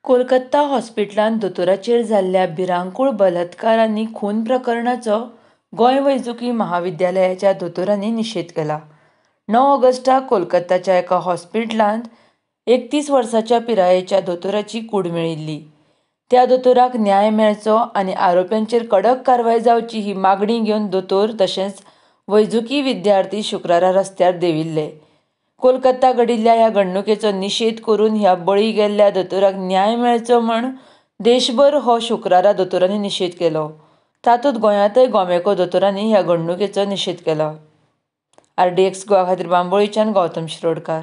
कोलकाता हॉस्पिटलांत दोतोराचेर जाल्ल्या भिरांकूळ बलात्कार आनी खून प्रकरणाचो गोंय वैजकी महाविद्यालयाच्या दोतोरांनी निशेध केला. 9 ऑगस्टाक कोलकाताच्या एका हॉस्पिटलांत 31 वर्सांच्या पिरायेच्या दोतोराची कूड मेळिल्ली. त्या दोतोराक न्याय मेळचो आनी आरोप्यांचेर कडक कारवाय जावची ही मागणी घेवन दोतोर तशेंच वैजकी विद्यार्थी शुक्रारा रस्त्यार देंविल्ले. कोलकाता घडिल्ल्या ह्या घडणुकेचो निशेध करून ह्या बळी गेल्ल्या दोतोराक न्याय मेळचो म्हूण देशभर हो शुक्रारा दोतोरांनी निशेध केलो. तातूंत गोंयांतय गोमेको दोतोरांनी ह्या घडणुकेचो निशेध केला. आरडीएक्स गोवा खातीर बांबोळीच्यान गौतम शिरोडकार.